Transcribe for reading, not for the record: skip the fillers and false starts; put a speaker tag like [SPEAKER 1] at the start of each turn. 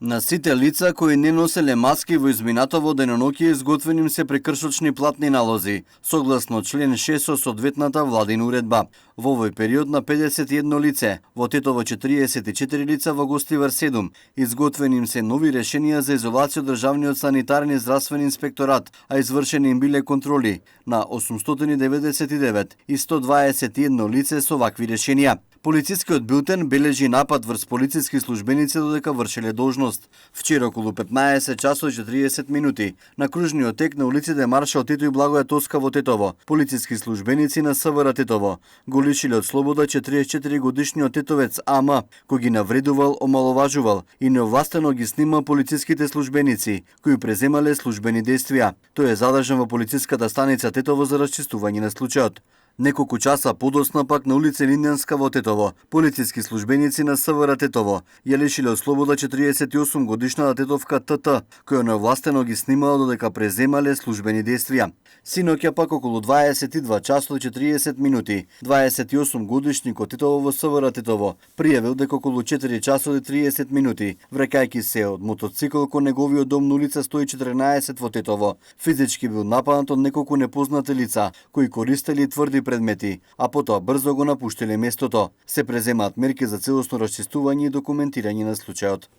[SPEAKER 1] На сите лица кои не носеле маски во изминатово деноноќе изготвени им се прекршочни платни налози, согласно член 6 од соодветната владина уредба. Во овој период на 51 лице, во Тетово 44 лица, во Гостивар 7, изготвени им се нови решенија за изолација од Државниот санитарен и здравствен инспекторат, а извршени им биле контроли на 899 и 121 лице со вакви решенија. Полицискиот билтен бележи напад врз полициски службеници додека вршеле должност. Вчера околу 15 часот 40 минути на кружниот тек на улиците Маршал Тито и Благоја Тоска во Тетово, полициски службеници на СВР Тетово го лишиле од слобода 44 годишниот тетовец АМ, кој ги навредувал, омаловажувал и неовластено ги снима полициските службеници кои преземале службени действија. Тој е задржан во полициската станица Тетово за расчистување на случајот. Неколку часа подоцна пак на улица Линденска во Тетово, полициски службеници на СВР Тетово ја лишиле од слобода 48 годишната тетовка ТТ, која неовластено ги снимала додека преземале службени действија. Синоќа пак околу 22 часот 40 минути, 28 годишникот Тетово во СВР Тетово пријавил дека околу 4 часот 30 минути, враќајќи се од мотоцикл кон неговиот дом на улица 114 во Тетово, физички бил нападнат од неколку непознати лица кои користели тврди предмети, а потоа брзо го напуштиле местото. Се преземаат мерки за целосно расчистување и документирање на случајот.